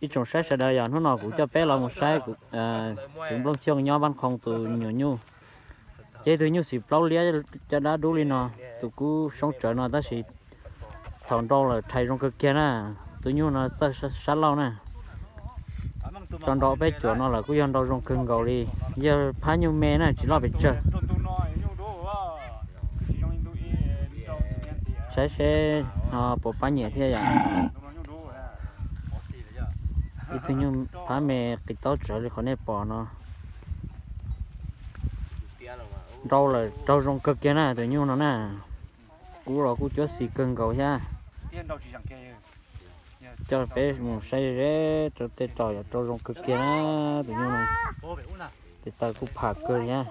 Ib tsoom saib sawv daws, yog hnub no kuv coj peb los mus saib kuv txiv Nplooj Xyooj nyob Vaj Qhoo tus nyuam nyuj. Ces tus nyuj xim plaub liab caj dab dub li no, tus kub soob tsawv no tab sis thaum nrau lawm rhais zoo kawg kiag na. Tus nyuj no txawj sab laug na. Tso nrau peb cuam no lawm kuj yog nrau zoo kawg nkaus li. Yog phab nyuj me na, tsis loj pes tsawg. Saib seb no puas pab nyiam thiab yom. Ib tug nyuj phab me qis taub tsawv li qhov nej pom no. Nrau lawm raug zoo kawg kiag na tus nyuj no na. Kub los kuj cuab xis kawg nkaus thiab. Coj peb mus saib ze rau tej rau yog raug zoo kawg kiag na tus nyuj no. Tes taw kuj pham kawg thiab.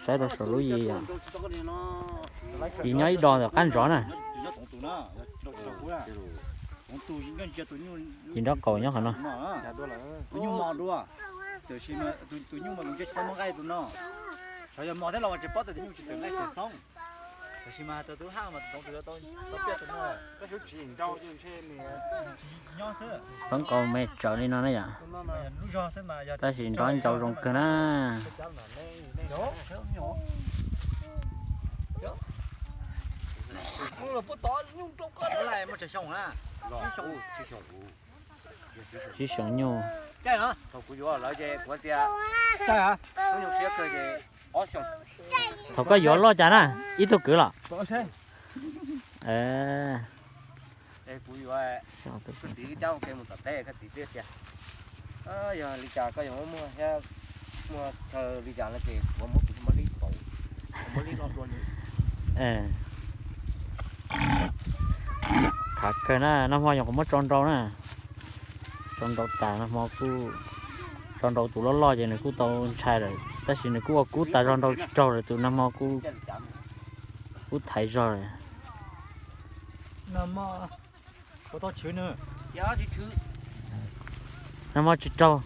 Saib rau saum lub yim yom. Yim nyob ib do ntawm qab ntsov na. Yim nraub qaum nyob qhov no. Pab nqaus me tsawv li no na yom. Tab sis nrov ncau zoo kawg na. Tsib xyoos nyuj. Thaum koj yuav loj cas na, ib tug kwv los? Yog li cas koj yuav muab muag thiab muag chaw li cas no ces kuv muab kuv muab li tau, muab li no dua nws. Khav kawg na, nag hmo yog kuv muab tso nrau na. Tso nrau tas nag hmo kuj, tso nrau tus loj loj ces nws kuj tau ntshai lawm tab sis nws kuj ua kub tas zog nrau tsis raug lawm tus nag hmo kuj, kuj thaiv zog lawm. Nag hmo tsis raug.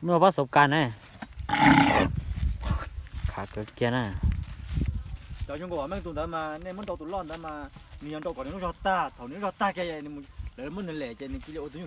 Muaj pab xauv kas na. Khav kawg kiag na. Cov zoo nkaus meej tus ntawd mas nej muab nrau tus loj ntawd mas nws yog nrau kom nws lub zog tag, thaum nws lub zog tag kiag lawv muab nws lem ces nws cia li ua tus nyuj